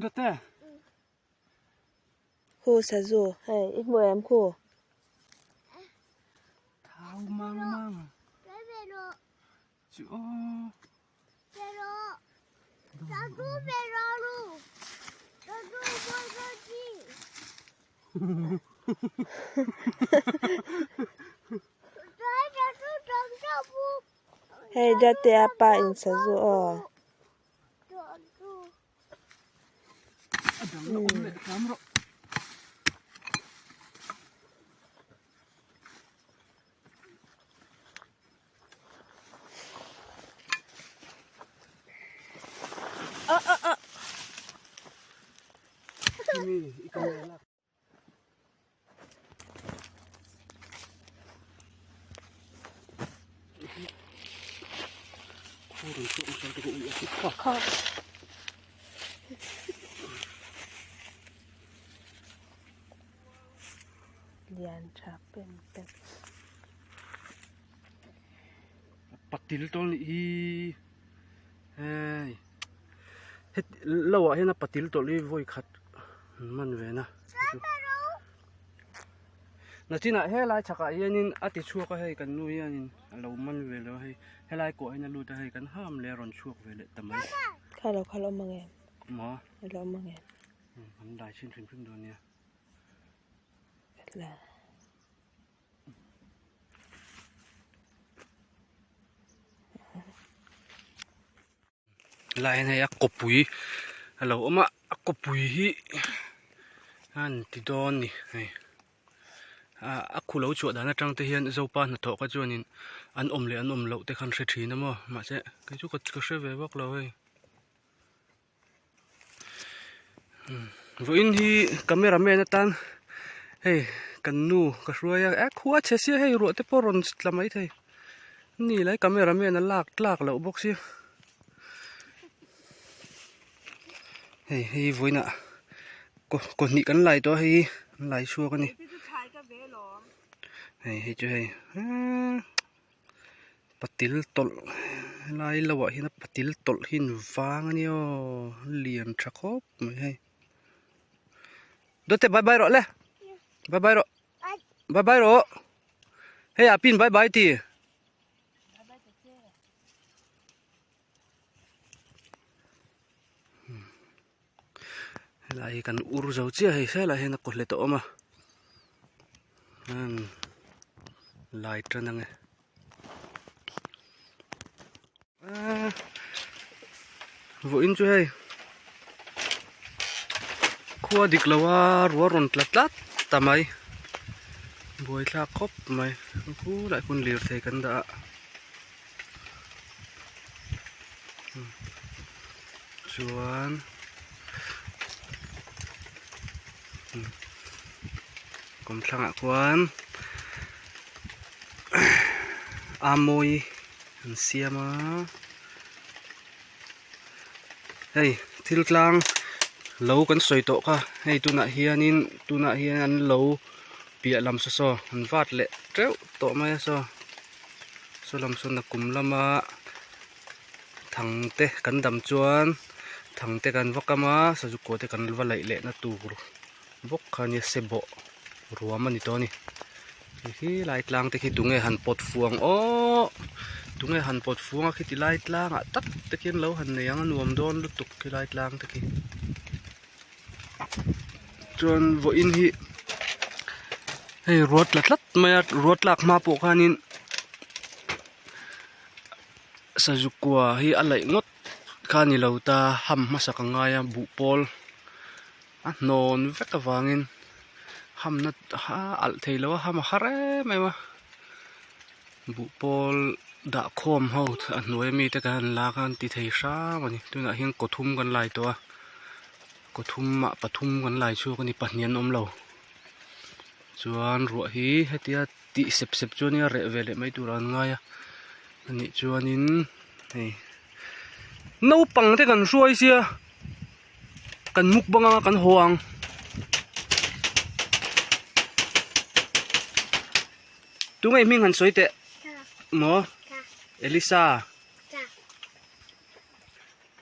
Dawte. Khu sazu hei i hmu em khu. Thau mang mang. Chu aw. Hei Dawte a pa in sazu aw. A dang la awm leh hram rawh. Ah ah ah. Kha. Lian tha pen pen. Patil tawl nih hi hei het lo ah hian a patil tawlh hi vawi khat an man ve na nachinah helai chhakah hianin a ti chhuak a hei kan nu hianin a lo man ve lo a hei helai kawh hian a lut a hei kan ham leh a rawn chhuak ve leh ta mai. Kha lo kha lo awm ang em? Maw? Lo awm ang em? An dai chhin hrim hrim dawn nia. La. Lai hian hei a kawpui a lo awm a a kawpui hi an ti dawn ni hei ah a khu lo chhuah dan atang te hian zopa hnathawh kha chuanin an awm leh an awm loh te khan hre thin a maw mahse kei chu ka hre ve vak lo hei. Vawiin hi camera man atan hei kan nu ka hruai a eh khua chhe sia hei ruah te pawh rawn tla mai thei ni lai camera man a lak tlak loh bawk sia hei hei vawiinah kaw kaw hnih kan lai tawh a hei an lai chhuak a ni hei hei chu hei eee. Patil tawlh helai lo ah hian patil tawlh hi an vang a nia aw a lian tha khawp mai hei dawt e bye bye rawh le bye bye rawh bye bye rawh hei ah pin bye bye ti helai hi kan ur zo chiah hei helai hian a kaw hle tawh awm a lai tan ang e aaa vawiin chu hei khua dik lo a ruah rawn tla tlat ta mai buaithlak khawp mai khulai hun lirthei kan dah a. Chuan kawmthlangah khuan amawi an siam a hei thil tlang lo kan sawi tawh kha hei tunah hianin tunah hian an lo piah lam saw saw an vat leh teuh tawh mai a saw. Saw lam sawn a kum lama thang te kan dam chuan thang te kan va kam a sazu kaw te kan va laih leh na tur bawk kha nia se bawh ruam a ni tawh a ni khi lai tlang te khi tunge han pawt fuang aww tunge han pawt fuang a khiti lai tlangah tak te khian lo han nei ang a nuam dawn lutuk khilai tlang te khi. Chuan vawiin hi hei ruat tla tlat mai a ruat tlak hma pawh khanin sazu kua hi a laih ngawt kha a ni lo ta ham hmasak a ngai a buhpawl a hnawn vek avangin hamna a alh thei lo a ham a har em em a buhpawl dah khawm ho a hnuai ami te kan han lak a an ti thei hram a ni tunah hian kaw thum kan lai tawh a kaw thum ah pathum kan lai chhuak a ni pahnih an awm lo chuan ruah hi hetia tih sep sep chu ania reh ve leh mai tur ah an ngai a anih chuanin hei naupang te kan hruai sia kan mukbang anga kan haw ang. Tunge hming han sawi teh? Maw? Elisa.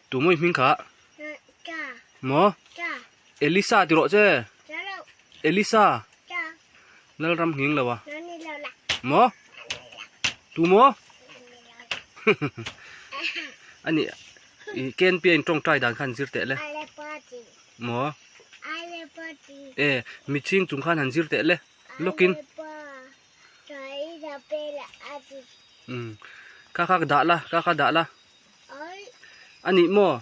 Tu maw i hming kha? Maw? Elisa ti rawh che. Elisa. Lalram nghing lo a. Maw? Tu maw? Ani i ken pian tawngtai dan khan zir teh le. Maw? E miching chung khan han zir teh le. Lawkin. Kha kha ka dah la, kha kha dah la. Ani maw?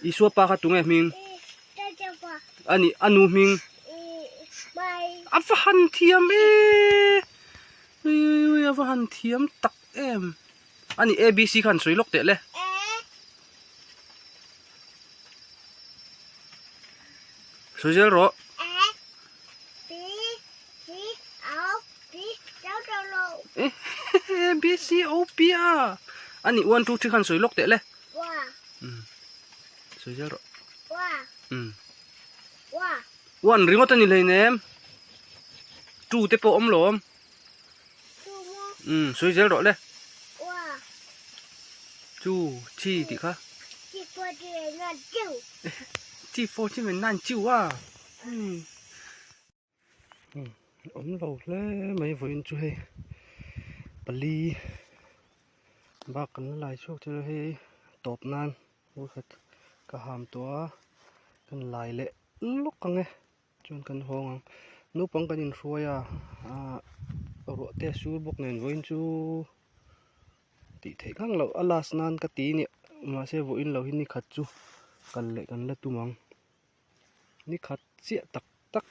Isua pa kha tunge hming? Ani anu hming? A va han thiam e! Ui ui ui a va han thiam tak em! Ani ABC kha han sawi lawk teh le. Sawi zel rawh. A B C O P a. Ani 1 2 3 khan sawi lawk teh le. Sawi zel rawh. One ringawt a ni hleinem. Two te pawh awm lawm. Sawi zel rawh le. Two, three tih kha. Three, four, three, nine, two a. Awm lo hle mai vawiin chu hei pali bak kan la lai chhuak thei lo hei tawp nan vawikhat ka ham tawh a kan lai leh lawk ang e chuan kan hawng ang naupang kan inhruai a ahh ruah te a sur bawk nen vawiin chu tih theih ngang loh a last nan ka ti nia mahse vawiin lo hi nikhat chu kal leh kan la tum ang. Ni khat chiah tak tak.